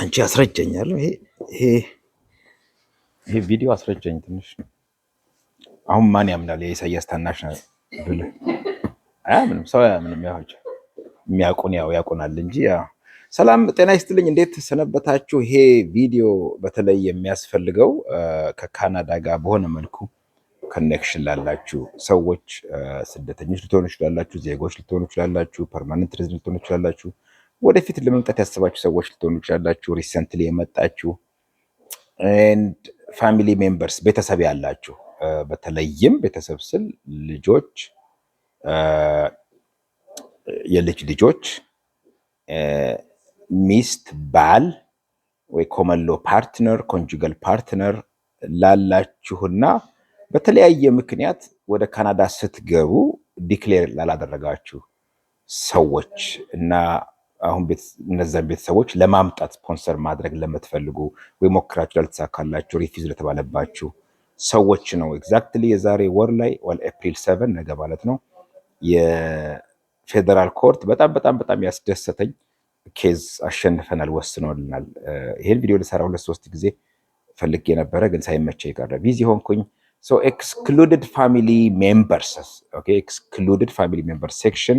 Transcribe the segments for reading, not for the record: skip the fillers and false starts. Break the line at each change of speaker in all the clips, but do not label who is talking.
አንቺ አስረጀኛል። ይሄ ቪዲዮ አስረጀኝ ትንሽ። አሁን ማን ያምናል የኢሳያስ ታናሽ ነው ብለህ? አያምንም፣ ሰው አያምንም። ያው የሚያውቁን ያው ያውቁናል እንጂ። ያው ሰላም ጤና ይስጥልኝ። እንዴት ሰነበታችሁ? ይሄ ቪዲዮ በተለይ የሚያስፈልገው ከካናዳ ጋር በሆነ መልኩ connection ላላችሁ ሰዎች፣ ስደተኞች ልትሆኑ ይችላላችሁ፣ ዜጎች ልትሆኑ ይችላላችሁ፣ permanent resident ልትሆኑ ይችላላችሁ፣ ወደፊት ለመምጣት ያሰባችሁ ሰዎች ልትሆኑ ይችላላችሁ፣ recently የመጣችሁ and family members፣ ቤተሰብ ያላችሁ፣ በተለይም ቤተሰብ ስል ልጆች፣ የልጅ ልጆች፣ ሚስት፣ ባል ወይ common law partner፣ conjugal partner ላላችሁና በተለያየ ምክንያት ወደ ካናዳ ስትገቡ declare ላላደረጋችሁ ሰዎች እና አሁን እነዛን ቤተሰቦች ለማምጣት ስፖንሰር ማድረግ ለምትፈልጉ ወይ ሞክራችሁ ላልተሳካላችሁ፣ refuse ለተባለባችሁ ሰዎች ነው። Exactly የዛሬ ወር ላይ April 7፣ ነገ ማለት ነው፣ የ federal court በጣም በጣም በጣም ያስደሰተኝ case አሸንፈናል፣ ወስኖልናል። ይሄን ቪዲዮ ልሰራ ሁለት ሶስት ጊዜ ፈልጌ ነበረ፣ ግን ሳይመቸኝ ቀረ፣ busy ሆንኩኝ። So excluded family members, okay, excluded family members section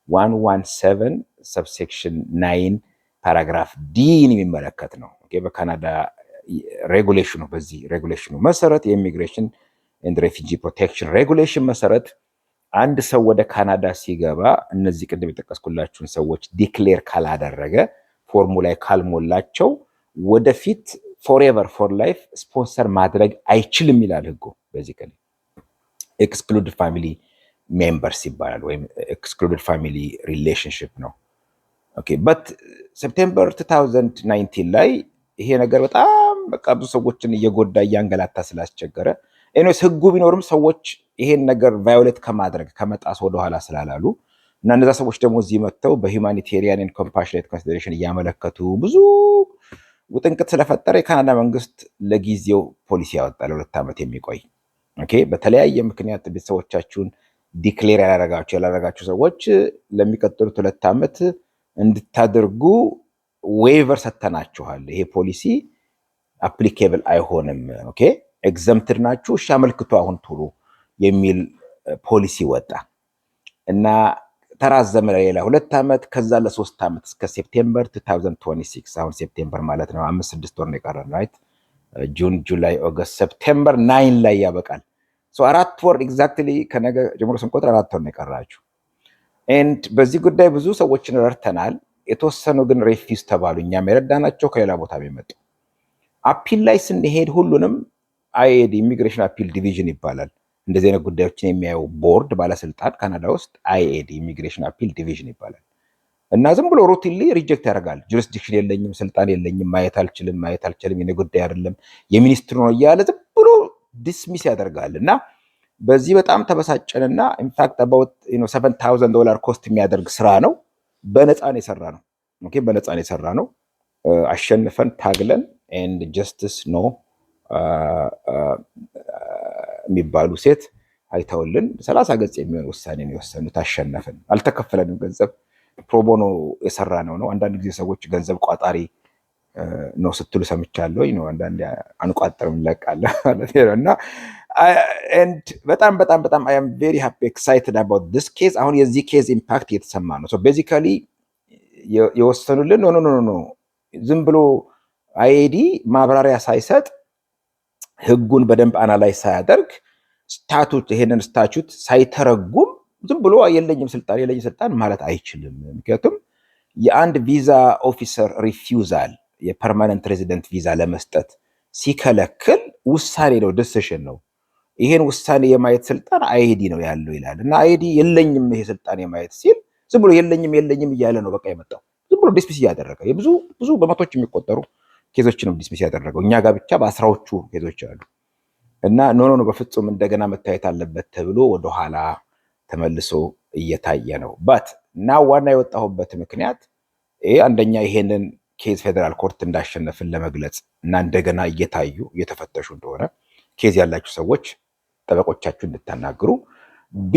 117 subsection 9 paragraph D ን የሚመለከት ነው። Okay፣ በካናዳ regulation ኑ፣ በዚህ regulation ኑ መሰረት፣ የ Immigration and Refugee Protection Regulation መሰረት፣ አንድ ሰው ወደ ካናዳ ሲገባ እነዚህ ቅድም የጠቀስኩላችሁን ሰዎች declare ካላደረገ፣ ፎርሙ ላይ ካልሞላቸው፣ ወደፊት forever, for life sponsor ማድረግ አይችልም ይላል ህጉ። Basically excluded family members ይባላል ወይም excluded family relationship ነው። Okay, but September 2019 ላይ ይሄ ነገር በጣም በቃ ብዙ ሰዎችን እየጎዳ እያንገላታ ስላስቸገረ፣ anyways ህጉ ቢኖርም ሰዎች ይሄን ነገር violate ከማድረግ፣ ከመጣስ ወደኋላ ስላላሉ እና እነዛ ሰዎች ደግሞ እዚህ መጥተው በ humanitarian and compassionate consideration እያመለከቱ ብዙ ውጥንቅጥ ስለፈጠረ የካናዳ መንግስት ለጊዜው ፖሊሲ ያወጣ፣ ለ2 ዓመት የሚቆይ። Okay፣ በተለያየ ምክንያት ቤተሰቦቻችሁን declare ያላረጋችሁ ሰዎች ለሚቀጥሉት 2 ዓመት እንድታደርጉ waiver ሰጥተናችኋል። ይሄ ፖሊሲ applicable አይሆንም። Okay, exempted ናችሁ፣ እሺ አመልክቱ አሁን ቶሎ የሚል ፖሊሲ ወጣ እና ተራዘመ ለሌላ 2 ዓመት፣ ከዛ ለ3 ዓመት እስከ September 2026። አሁን September ማለት ነው፣ 5-6 ወር ነው የቀረን፣ right? June፣ July፣ August፣ September 9 ላይ ያበቃል። 4 ወር exactly፣ ከነገ ጀምሮ ስንቆጥር 4 ወር ነው የቀራችሁ። And በዚህ ጉዳይ ብዙ ሰዎችን ረድተናል። የተወሰኑ ግን refuse ተባሉ። እኛም የረዳናቸው ከሌላ ቦታ የመጡ። Appeal ላይ ስንሄድ ሁሉንም IAD፣ Immigration Appeal Division ይባላል። እንደዚህ አይነት ጉዳዮችን የሚያየው ቦርድ፣ ባለስልጣን ካናዳ ውስጥ IAD፣ Immigration Appeal Division ይባላል። እና ዝም ብሎ routinely reject ያደርጋል። Jurisdiction የለኝም፣ ስልጣን የለኝም፣ ማየት አልችልም፣ ማየት አልችልም፣ የኔ ጉዳይ አይደለም፣ የሚኒስትሩ ነው እያለ ዝም ብሎ dismiss ያደርጋል። እና በዚህ በጣም ተበሳጨንና in fact about $7,000 cost የሚያደርግ ስራ ነው። በነፃ ነው የሰራነው። Okay፣ በነፃ ነው የሰራነው። አሸንፈን ታግለን and Justice No የሚባሉ ሴት አይተውልን 30 ገጽ የሚሆን ውሳኔ ነው የወሰኑት። አሸነፍን። አልተከፈለንም ገንዘብ፣ pro bono የሰራነው ነው። አንዳንድ ጊዜ ሰዎች ገንዘብ ቋጣሪ ነው ስትሉ ሰምቻለሁ። ነው አንዳንዴ አንቋጥርም፣ እንለቃለን ማለት ነው። እና and በጣም በጣም በጣም I am very happy, excited about this case። አሁን የዚህ case impact እየተሰማ ነው። So basically የወሰኑልን no, no, no, no፣ ዝም ብሎ IAD ማብራሪያ ሳይሰጥ፣ ህጉን በደንብ analyze ሳያደርግ፣ statute ይሄንን statute ሳይተረጉም ዝም ብሎ የለኝም ስልጣን፣ የለኝም ስልጣን ማለት አይችልም። ምክንያቱም የአንድ ቪዛ officer refusal፣ የ permanent resident ቪዛ ለመስጠት ሲከለክል ውሳኔ ነው፣ decision ነው። ይሄን ውሳኔ የማየት ስልጣን IAD ነው ያለው ይላል። እና IAD የለኝም ይሄ ስልጣን የማየት ሲል ዝም ብሎ የለኝም የለኝም እያለ ነው በቃ የመጣው፣ ዝም ብሎ dismiss እያደረገ የብዙ ብዙ በመቶች የሚቆጠሩ case ኦችንም dismiss ያደረገው። እኛ ጋር ብቻ በአስራዎቹ case ኦች አሉ። እና no, no, no፣ በፍጹም እንደገና መታየት አለበት ተብሎ ወደኋላ ተመልሶ እየታየ ነው። But እና ዋና የወጣሁበት ምክንያት ይሄ አንደኛ ይሄንን case federal court እንዳሸነፍን ለመግለጽ እና እንደገና እየታዩ እየተፈተሹ እንደሆነ case ያላችሁ ሰዎች ጠበቆቻችሁ እንድታናግሩ፣ B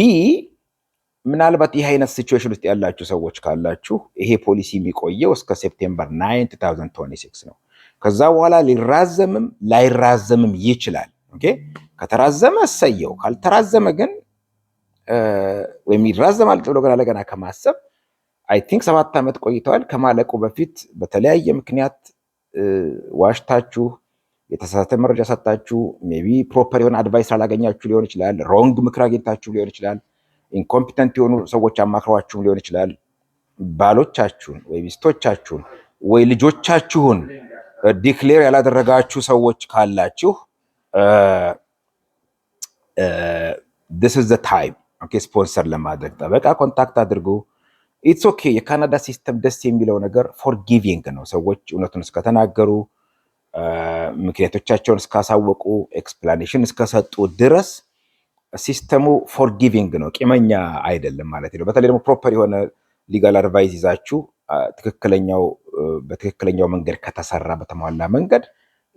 ምናልባት ይህ አይነት situation ውስጥ ያላችሁ ሰዎች ካላችሁ ይሄ ፖሊሲ የሚቆየው እስከ September 9 2026 ነው። ከዛ በኋላ ሊራዘምም ላይራዘምም ይችላል። Okay፣ ከተራዘመ እሰየው፣ ካልተራዘመ ግን ወይም ይራዘማል ብሎ ገና ለገና ከማሰብ I think 7 ዓመት ቆይተዋል። ከማለቁ በፊት በተለያየ ምክንያት ዋሽታችሁ፣ የተሳሳተ መረጃ ሰጥታችሁ፣ maybe proper የሆነ advice አላገኛችሁ ሊሆን ይችላል። Wrong ምክር አግኝታችሁ ሊሆን ይችላል። Incompetent የሆኑ ሰዎች አማክሯችሁም ሊሆን ይችላል። ባሎቻችሁን ወይ ሚስቶቻችሁን ወይ ልጆቻችሁን declare ያላደረጋችሁ ሰዎች ካላችሁ this is the time, okay፣ ስፖንሰር ለማድረግ ጠበቃ contact አድርጉ። It's okay። የካናዳ system ደስ የሚለው ነገር forgiving ነው። ሰዎች እውነቱን እስከተናገሩ፣ ምክንያቶቻቸውን እስካሳወቁ፣ explanation እስከሰጡ ድረስ system ኡ forgiving ነው፣ ቂመኛ አይደለም ማለት ነው። በተለይ ደግሞ proper የሆነ legal advice ይዛችሁ ትክክለኛው በትክክለኛው መንገድ ከተሰራ፣ በተሟላ መንገድ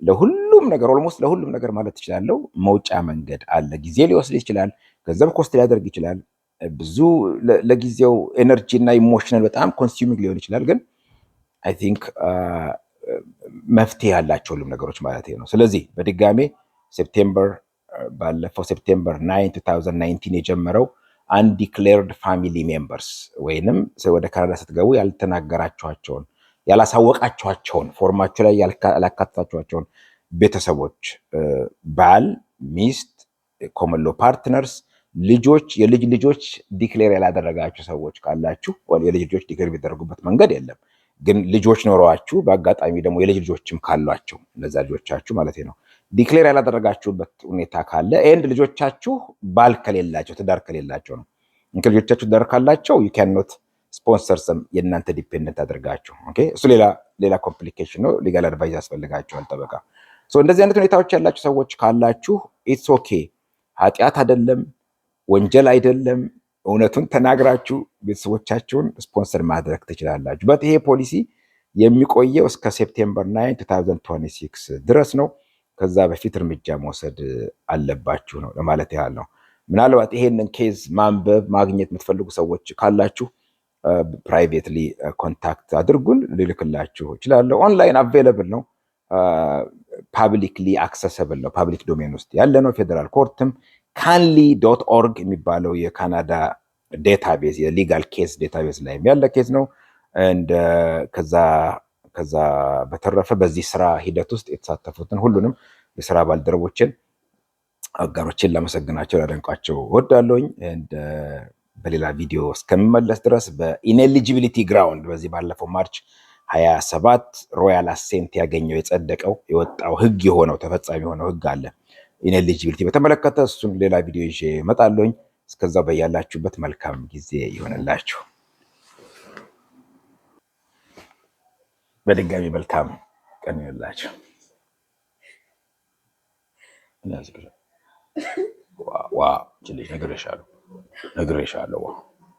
ለሁሉም ነገር፣ almost ለሁሉም ነገር ማለት ትችላለሁ፣ መውጫ መንገድ አለ። ጊዜ ሊወስድ ይችላል፣ ገንዘብ cost ሊያደርግ ይችላል። ብዙ ለጊዜው energy እና emotional በጣም consuming ሊሆን ይችላል። ግን I think መፍትሄ ያላቸው ሁሉም ነገሮች ማለት ነው። ስለዚህ በድጋሜ September ባለፈው September 9 2019 የጀመረው undeclared family members ወይንም ወደ ካናዳ ስትገቡ ያልተናገራችኋቸውን፣ ያላሳወቃችኋቸውን፣ ፎርማችሁ ላይ ያላካተታችኋቸውን ቤተሰቦች፣ ባል፣ ሚስት፣ common law partners፣ ልጆች፣ የልጅ ልጆች declare ያላደረጋችሁ ሰዎች ካላችሁ፣ የልጅ ልጆች declare የሚደረጉበት መንገድ የለም። ግን ልጆች ኖረዋችሁ በአጋጣሚ ደግሞ የልጅ ልጆችም ካሏቸው እነዛ ልጆቻችሁ ማለት ነው declare ያላደረጋችሁበት ሁኔታ ካለ and ልጆቻችሁ ባል ከሌላቸው፣ ትዳር ከሌላቸው ነው። ልጆቻችሁ ትዳር ካላቸው ዩ ካን ኖት ስፖንሰር ሰም የእናንተ dependent አድርጋችሁ፣ okay። እሱ ሌላ ሌላ complication ነው። Legal advice ያስፈልጋችኋል፣ ጠበቃ። እንደዚህ አይነት ሁኔታዎች ያላችሁ ሰዎች ካላችሁ it's okay። ኃጢአት አይደለም፣ ወንጀል አይደለም። እውነቱን ተናግራችሁ ቤተሰቦቻችሁን ስፖንሰር ማድረግ ትችላላችሁ። But ይሄ ፖሊሲ የሚቆየው እስከ September 9 2026 ድረስ ነው። ከዛ በፊት እርምጃ መውሰድ አለባችሁ ነው ለማለት ያህል ነው። ምናልባት ይሄንን case ማንበብ ማግኘት የምትፈልጉ ሰዎች ካላችሁ privately contact አድርጉን፣ ልልክላችሁ እችላለሁ። Online available ነው። Publicly accessible ነው። Public domain ውስጥ ያለ ነው። Federal court ም canlii.org የሚባለው የካናዳ database፣ የ legal case database ላይ ያለ case ነው። ከዛ በተረፈ በዚህ ስራ ሂደት ውስጥ የተሳተፉትን ሁሉንም የስራ ባልደረቦችን፣ አጋሮችን ላመሰግናቸው፣ ላደንቃቸው እወዳለሁኝ። በሌላ ቪዲዮ እስከምመለስ ድረስ በ ineligibility ground በዚህ ባለፈው March 27 royal assent ያገኘው፣ የጸደቀው፣ የወጣው፣ ህግ የሆነው፣ ተፈጻሚ የሆነው ህግ አለ ineligibility በተመለከተ፣ እሱን ሌላ ቪዲዮ ይዤ እመጣለሁኝ። እስከዛው በያላችሁበት መልካም ጊዜ ይሆንላችሁ። በድጋሚ መልካም ቀን ይሆንላችሁ። Wow፣ ነግሬሻለሁ፣ ነግሬሻለሁ።